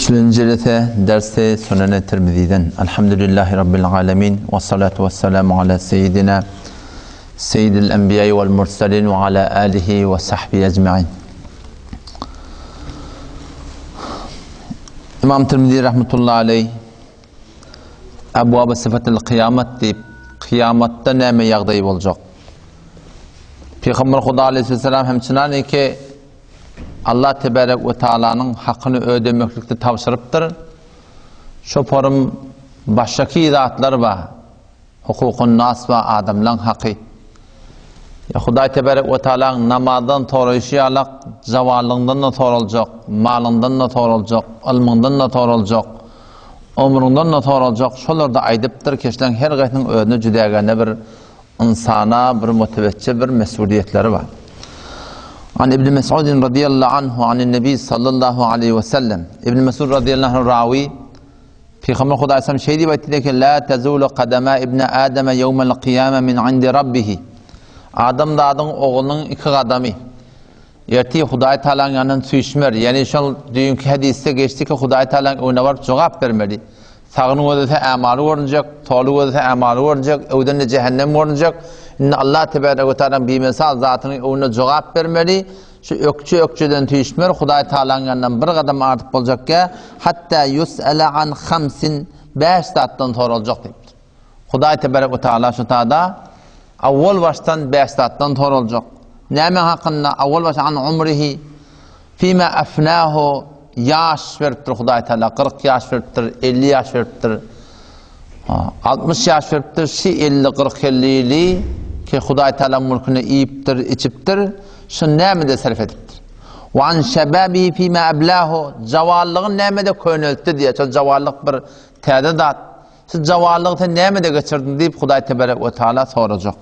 Üçünji jelese dersi Sunene Tirmiziden. Elhamdülillahi Rabbil alemin. Ve salatu ve selamu ala seyyidina seyyidil enbiya'i vel mursalin ve ala alihi ve sahbihi ecma'in. İmam Tirmizi rahmetullahi aleyh Abwab-y sıfatil kıyamet diýip, kıyamatda näme ýagdaý boljak? Peygamber Huda aleyhisselam hem çynan ki Allah tebarek we taalanyň hakyny ödemeklikde tabşyrypdyr. Şoparym başdaky zatlar bar. Hukukun nas bar, adamlaň haky. Ýa Hudaý tebarek we taalaň namazdan soraýşy ýalak zawalyňdan-da soraljak, malyňdan-da soraljak, ylmyňdan-da soraljak, ömrüňden-de soraljak. Şolarda aýdypdyr, keşleň her gaýsynyň özüne jüdägäne bir ynsana bir mutewetçe bir mesuliýetleri bar. An Ibn Mes'udin radiyallahu anhu anin Nebi sallallahu aleyhi ve sellem. Ibn Mes'ud radiyallahu anhu rawi Peygamber Hudaý sallam şeý diýip aýtdy ki, La tezulu kadama ibn Adama yawmal qiyama min indi rabbih. Adam zadyň oglunyň iki gadamy ertir Hudaý Taalanyň ýanyndan süýşmer. Ýani şol düýnki hadysda geçdi ki, Hudaý Taalanyň öňüne baryp jogap bermeli. Sagyny gözlese ämaly görünjek, soly gözlese ämaly görünjek, öwden-de jähennem görünjek. Indi Allah tebarek we taalaň bimesal zatynyň öňünde jogap bermeli. Şu ökje-ökjeden süýşmer, Hudaý Taalaň ýanyndan bir gadam artyk boljakkä, hatda ýus'ele an hamsin, bäş zatdan soraljak diýipdir. Hudaý tebarek we taala şu tada awwal başdan bäş zatdan soraljak. Näme hakynda? Awwal başdan an umrihi fima afnahu ýaş beripdir Hudaý Taala 40 ýaş beripdir, 50 ýaş beripdir. 60 ýaş beripdir, şi 50 40 50 ýyly ki Hudaý Taala mülküne iýipdir, içipdir, şuny nämede sarf edipdir? Wa an şababihi fima ablahu jawallygyny nämede köneltdi diýýär. Şol jawallyk bir täze zat. Şu jawanlygy sen nämede geçirdiň diýip Hudaý tebarek we taala sorajak.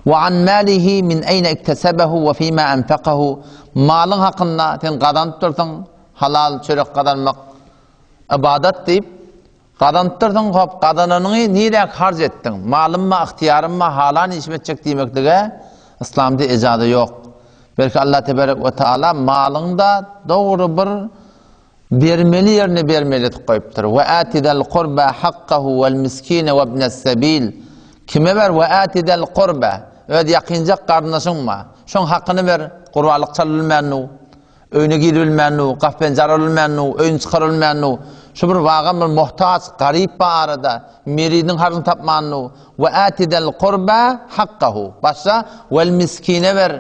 Wa an malihi min eýne iktesebehu we fima enfakahu malyň hakynda sen gazanypdyrsyň halal çörek gazanmak ybadat diýip gazanypdyrsyň hop gazananyňy niräk harç etdiň malymma ygtyýarymma halan işim etjek diýmeklige yslamda ejaza ýok. Belki Allah tebarek we taala malyňda dogry bir Bermeli ýerine bermeli edip goýupdyr. Ve ati zal kurba hakkahu vel miskine ve ibnes sebil. Kime ber? Ve ati zal kurba. Öz ýakynjak garyndaşyň bar. Şoň hakyny ber. Gurbanlyk çalylmändu. Öýüne giribilmändu, gap-penjere alylmändu, öýüni çykarylmändu. Şu bir wagan bir muhtaç, garyp bar arada. Meridiniň haryny tapmandu. Ve ati zal kurba hakkahu. Başda vel miskine ber.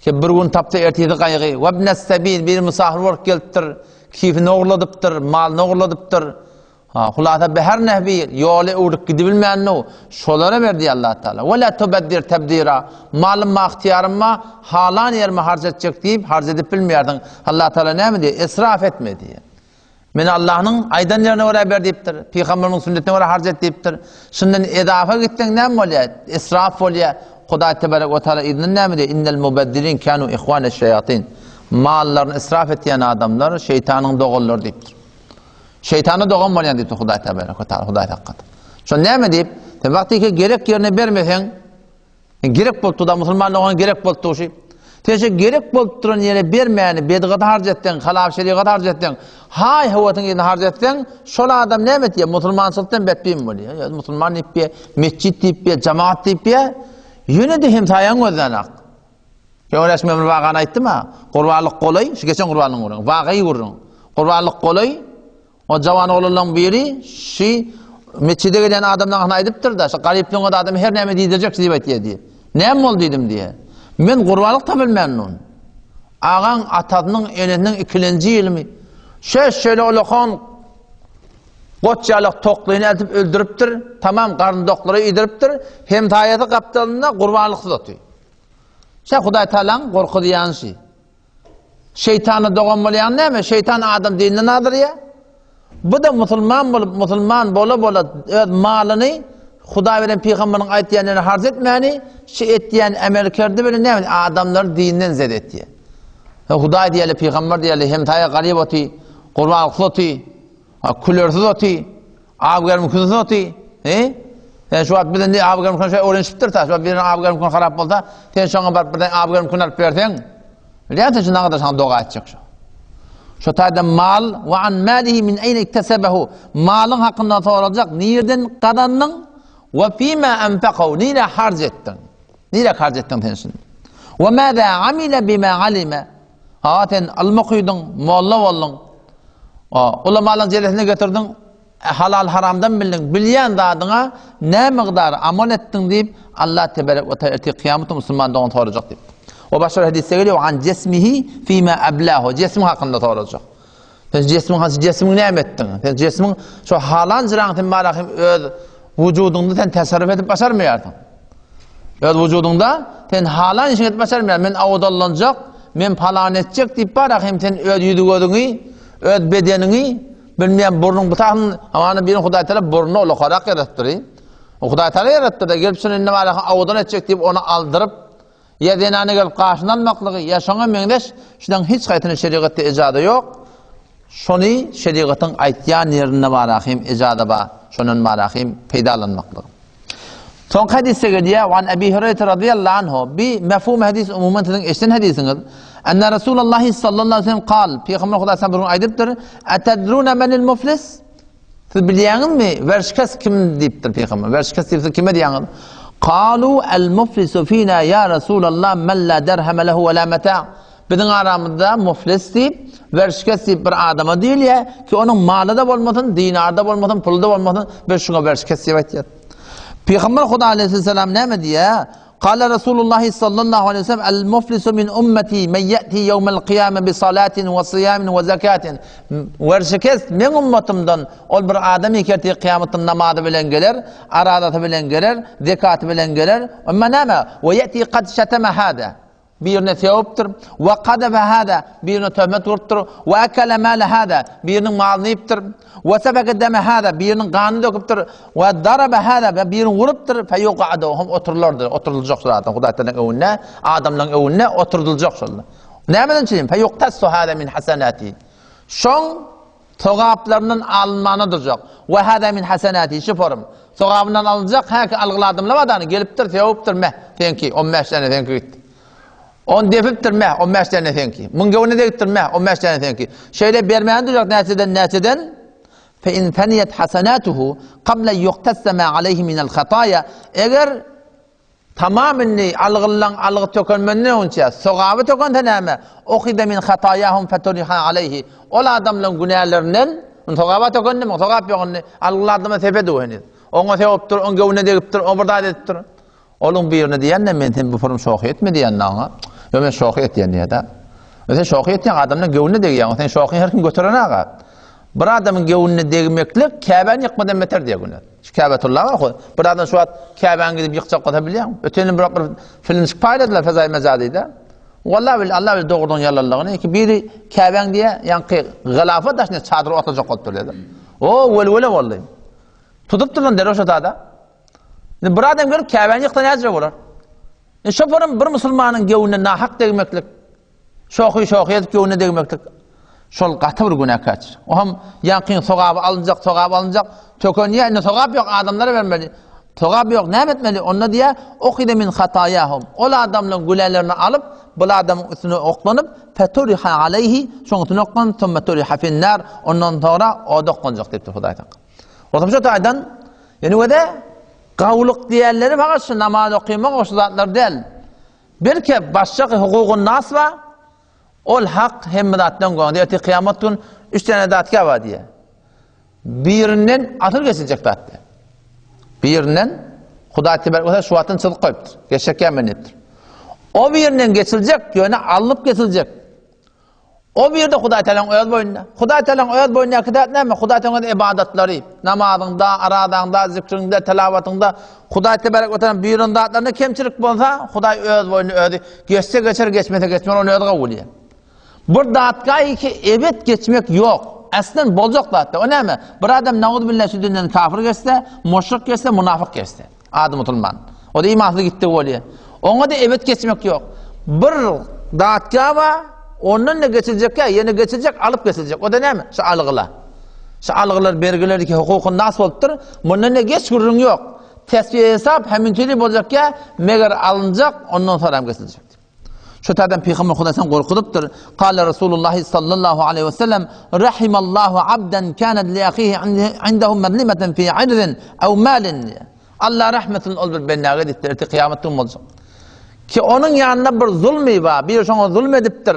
Ki bir gün tapsa ertesi gaýgy. Webnes-sebil, biri musafir bolup gelipdir, kifini ogurladypdyr, malyny ogurladypdyr. Ha, hulasa be her nehbi ýoly öwrüp gidibilmännu, şolara ber diýýär Allah Taala. Ve la tubeddir tebdira. Malym ma ygtyýarym ma, halan ýerime harç etjek diýip, harç edip bilmeýärsiň. Allah Taala näme diýýär? Israf etme diýýär. Men Allahnyň aýdan ýerine görä ber diýipdir. Pygamberimiň sünnetine görä harç et diýipdir. Şundan edafa gitseň näme bolýar? Israf bolýar. Hudaý tebarek we taala yzyndan näme diýýär? Innel mubeddirin kanu ihwaneş şeýatin. Mallaryny israf etýän adamlar şeýtanyň doganlary diýipdir. Şeýtana dogan bolýan diýipdir Hudaý tebarek we taala, Hudaý hakykat. Şol näme diýip? Sen wagtyky gerek ýerine bermeseň, Gerek bolup durda musulman dogana gerek bolup durşy. Sen şu gerek bolup duran ýere bermäni bedgata harç etseň, halap şerigat harç etseň, haý höwesiň ýerine harç etseň, şol adam näme etýär? Musulmançylykdan betbin bolýar. Ýa musulman diýip ýa, mesjit diýip ýa, jemaat diýip ýa, ýöne de hemsaýaň gözlenak. Ýöne men bir wagany aýtdym ha. Gurbanlyk golaý, şu geçen gurbanlygyň gürrüň. Wagy gürrüň. Gurbanlyk golaý, O jawan oglanlaryň biri şi metjide gelýän adamlaryň hakyna aýdypdyr-da, şu garyplygyň o adamy her näme diýdirjek diýip aýtýar diýip. Näme boldy diýdim diýýär. Men gurbanlyk tapylmän nun. Agaň atasynyň, enesiniň ikilenji ýylymy. Şeş şeýle olakan goç ýalak toklyny eltip öldüripdir, tamam garny doklara iýdiripdir, hemsaýasy gapdalynda gurbanlyksyz otyr. Şe Hudaý Tagalaň gorkuzýany şi. Şeýtana dogan bolýan näme? Şeýtan adam dininden azdyrýar. Bu-da musulman bolup, musulman bola-bola öz malyny Hudaý bilen pygamberiň aýtýan ýerine harç etmäni, şu etýän emel kerdi bilen näme? Adamlary dinden zed etýär. Hudaý diýeli, pygamber diýeli, hemsaýa garyp oty, gurbanlyksyz oty, külersiz oty, Awgermkünsiz oty. He? Sen şu wagt bilen ne awgermkün şo öwrenişipdir ta. Şu wagt birine awgermkün harap bolsa, sen şoňa baryp birden awgermkün alyp berseň, bilýärsiň şu nagada şoňa doga etjek şu. Şo taýda mal we an malihi min eýne iktesebehu. Malyň hakynda soraljak, nirden gazandyň we fima enfakahu, nirä harç etdiň? Nirä harç etdiň sen şuny? We maza amile bima alime. Ha sen ylmy okydyň, molla bolduň. Ulamalaryň jelesine getirdiň, Halal haramdan bildiň, bilýän zadyňa nä mygdar amal etdiň diýip, Allah teberek we taala ertir kyýamatda musulman dogan sorajak diýip. We başga bir hadysda gelýär, an jesmihi fima ablahu, jesmiň hakynda sorajak. Sen jesmiň haçy jesmiň näme etdiň? Sen jesmiň şo halan jyraň sen barahim öz wujudyňda sen tasarruf edip başarmaýarsyň. Öz wujudyňda sen halan işiňi edip başarmaýarsyň. Men awdallanjak, men palan etjek diýip barahim sen öz ýüzi gözüňi, öz bedeniňi Bilmeýän burnuň bu tarapyny, hamana birini Hudaý Teala burnuny ulakarak ýaratypdyr. O Hudaý Teala ýaratypdyr-da, gelip şuny indi baraka owadan etjek diýip ony aldyryp, ýa zenany gelip gaşyny almaklygy, ýa şoňa meňzeş, şularyň hiç haýsyna şerigatda ejaza ýok. Şony şerigatyň aýtýan ýerinde barahym ejaza bar, şondan barahym peýdalanmaklygy. Soňky hadysda gelýär, Wan Ebi Hüreýre radiyallahu anhu, bi mefhum hadys umuman siziň eşiden hadysyňyz. Enne Resulullah sallallahu aleyhi ve sellem kal, Peygamber Hudaý sallam bir gün aýdypdyr, Etedruna menil muflis? Siz bilýäňizmi, werşikes kim diýipdir Peygamber. Werşikes diýip siz kime diýýäňiz? Kalu el muflisu fina ya Resulallah men la derheme lehu ve la meta. Biziň aramyzda muflis diýip, werşikes diýip bir adama diýilýär ki, onuň maly-da bolmasyn, dinary-da bolmasyn, puly-da bolmasyn, biz şuňa werşikes diýip aýtýarys. Pygamber Huda aleyhisselam näme diýýär? Kala Resulullah sallallahu aleyhi ve sellem el muflisu min ummeti men yati yevmel kıyame bi salatin ve siyamin ve zekatin. Werşikes meň ummatymdan ol bir adam ertir kıyametde namazy bilen geler, arazasy bilen geler, zekaty bilen geler. Emma näme? Ve yati kad şatama hada. Birine sögüpdir. Ve kadefe hâzâ, birine töhmet urupdyr. Ve ekele mâle hâzâ, biriniň malyny iýipdir. Ve sefeke deme hâzâ, biriniň ganyny döküpdir. Ve darabe hâzâ, we birini urupdyr. Feyuqa'du, hem oturylardyr, oturyljak şol adam Hudaý Tealanyň öňünde, adamlaryň öňünde oturyljak şol. Nämeden üçin? Feyuqtassu hâzâ min hasenâti. Şoň Sogaplaryndan alynmana durjak. Ve hâzâ min hasenâti, şu forum. Sogabyndan alynjak, häki algyly adamlar bar dany, gelipdir, sögüpdir, meh, seňki, on bäş däne seňki gitdi. On depipdir, meh, on bäş däne seňki. Muň göwnüne degipdir, meh, on bäş däne seňki. Şeýle bermäne durjak näçeden, näçeden? Fe in feniyet hasenâtuhu kabla yuktassa ma aleyhi minel hataýa. Eger Tamam indi algyllaň algy tökenmenden öňçä, sogaby tökense näme? Uhyza min hataýahum feturiha aleýhi. Ol adamlaň günälerinden, indi sogaba tökendimi? Sogap ýok indi. Algyly adama sepedu heniz. Oňa sögüpdir, oň göwnüne degipdir, o bir zat edipdir. Olaň birine diýende men sen bu purum şohy etme diýende oňa. Ýok men şohy etýän diýýär-de. Sen şohy etýäň, adamlaň göwnüne degýäň. Sen şohyny her kim göteren aga. Bir adamyň göwnüne degmeklik Käbäni ýykmadan beter diýýär güne. Şu Käbetulla bar ho. Bir adam şu wagt Käbäni gidip ýykjak bolsa bilýäňmi? Öten ýyl bir bir filmçik paýladylar Fezaý Mejazyda. Walla bil Allah bil dogrudygyny ýalanlygyny. Ki biri Käbäň diýe, ýaňky galafa daşyna çadyr otlajak bolup durýar. O welwele boldy. Tutup durlan derrew şo zada. Indi bir adam gelip Käbäni ýyksa näce bolar? Indi şoparyň bir musulmanyň göwnüne nahak degmeklik Şohy-şohy edip göwnüne degmeklik şol gaty bir günäkärçilik. O hem ýaňkyň sogaby alynjak, sogaby alynjak, tökenýär, indi sogap ýok, adamlara bermeli. Sogap ýok, näme etmeli? Onda diýýär, Uhyza min hataýahum. Ol adamlaryň günälerini alyp, bul adamyň üstüne oklanyp, feturiha aleýhi, şoň üstüne oklanyp, summa turiha finnar, ondan soňra oda oklanjak diýipdir Hudaý tagala. Goşmaça taýdan, ýöne wede gawulyk diýenleri fakat şu namaz okymak, o şu zatlar däl. Belki başga hukugun nas bar, ol hak hemme zatdan goňdy. Ertir kyýamat gün üç tane datga bar diýýär. Birinden asyl geçiljek zat diýýär. Birinden Hudaý tebarek we şu wagtdan çyzyk goýupdyr. Geçjek ýa men diýipdir. O birinden geçiljek, ýöne alnyp geçiljek. O bir ýerde Hudaý Tealanyň öz boýnunda. Hudaý Tealanyň öz boýnundaky zat näme? Hudaý Tealanyň öz ibadatlary, namazyňda, arazaňda, zikriňde, tilawatyňda Hudaý tebarek we taala buýran zatlarynda kemçilik bolsa, Hudaý öz boýnuna özi geçse geçer, geçmese geçmez, ony özi kabul edýär. Bir zatga ki ebet geçmek ýok. Aslan boljak zat. O näme? Bir adam nauzubilla şu dünýeden kafir geçse, muşrik geçse, munafyk geçse. Ady musulman. O da imansyz gitdi bolýar. Oňa da ebet geçmek ýok. Bir datga bar, ondan da geçiljek ýa, ýene geçiljek, alyp geçiljek. O da näme? Şu algylar. Şu algylar, bergiler ki hukukun nas bolupdyr. Mundan da geç gürrüň ýok. Tesbiýe hesap hemin tüli boljak ýa, meger alynjak, ondan sonra hem geçiljek. Şu taýdan Pygamber Hudaý sen gorkuzypdyr. Kale Resulullah sallallahu aleyhi ve sellem Rahimallahu abden kânet li ahihi indehu mazlimeten fi irzin ew malin. Allah rahmetini ol bir bendäge diýipdir, erte kyýamat gün boljak. Ki onuň ýanynda bir zulmy bar, bir şoňa zulm edipdir.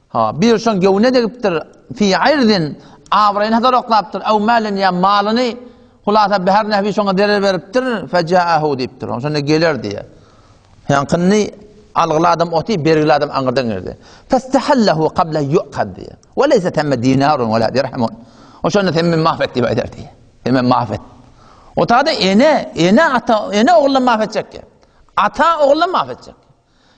Ha, bir şoň göwnüne degipdir. Fi irzin abraýyny hasar oklapdyr, ew malin ýa malyny hulasa bir her näbi şoňa zerer beripdir, fejaahu diýipdir. Şonda geler diýe. Ýaňkyny algyly adam oty, bergili adam aňyrdan girdi. Festahallahu qabla yu'khad diýe. Ve leysa temme dinarun ve la dirhamun. O şonda sen men mahvet diýip aýdar diýe. Sen men mahvet. O tada ene, ene ata, ene oguldan mahvetjek. Ata oguldan mahvetjek.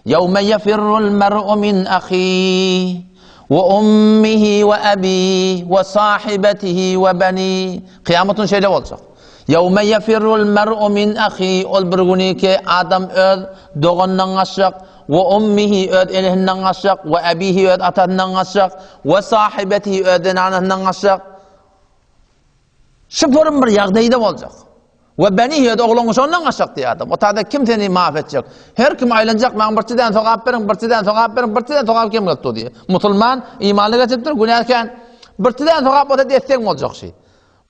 Ýewme ýefirrul mer'u min ahihi we ummihi we abihi we sahibetihi we bani. Kyýamat güni şeýle boljak. Ýewme ýefirrul mer'u min ahihi ol bir güni ki adam öz doganyndan gaçjak, we ummihi öz enesinden gaçjak, we abihi öz atasyndan gaçjak, we sahibetihi öz zenanasyndan gaçjak. Şu purun bir ýagdaýda boljak. We benihi öz ogluňy şondan gaçjak diýýär adam. O taýda kim seni maaf etjek? Her kim aýlanjak, maňa bir çiden sogap beriň, bir çiden sogap beriň, bir çiden sogap kim gelip dur diýýär. Musulman imanly geçipdir, günäkär. Bir çiden sogap bolsa desseň boljak şi.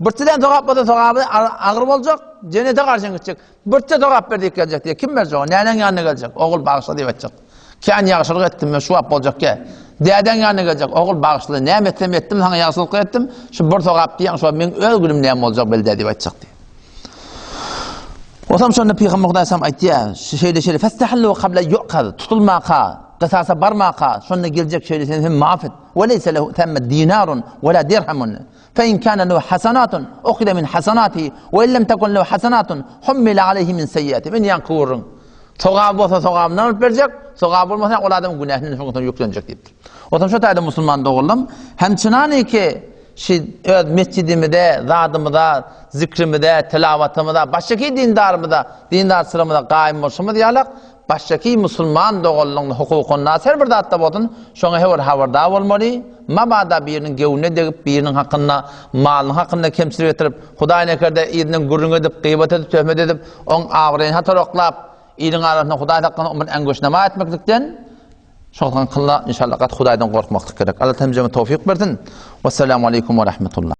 Bir çiden sogap bolsa sogaby agyr boljak, jennete garşyň gitjek. Bir çiden sogap ber diýip geljek diýýär. Kim berjek? Näneň ýanyna geljek? Ogul bagyşla diýip aýtjak. Kän ýagşylyk etdim, men şu wagt boljak gel. Dädeň ýanyna geljek, ogul bagyşla, näme etsem etdim, saňa ýagşylyk etdim, şu bir sogap diýýäň, şu wagt meň öz günüm näme boljak bel dä diýip aýtjak diýýär. Osam şonda Pygamber Hudaý sam aýtýar, şeýle şeýle festahallu qabla yu'khaz, tutulmaka, kysasa barmaka, şonda geljek şeýle sen hem maaf et. Ve leysa lehu themme dinarun ve la dirhamun. Fe in kana lehu hasanatun ukhida min hasanatihi ve in lem tekun lehu hasanatun hummila aleyhi min seyyiati. Men ýaňky gürrüň. Sogaby bolsa sogabyndan alyp berjek, sogaby bolmasa ol adamyň günäsinden şoňa soň ýüklenjek diýipdir. Otam şo taýda musulman doganlarym, hemçinany ki şi öz mesjidimize, zadymyza, zikrimize, tilawatymyza, başga dindarymyza, dindarçylygymyza gaýym bolşumyz ýalak, başga musulman doganlaryň hukukynda her bir zatda bolsun, şoňa her bir habardar bolmaly. Mabada biriniň göwnüne degip, biriniň hakynda, malynyň hakynda kemçilik getirip, Hudaý nekerde yzyndan gürrüň edip, gybat edip, töhmet edip, oň abraýyny hatar oklap, iliň arasynda Hudaý saklasyn, bir äňgoşnama etmeklikden şoňa kylla inşallah gaty Hudaýdan gorkmaklyk gerek. Allah hemmämize towfyk bersin. Wessalamu aleýkum we rahmetullah.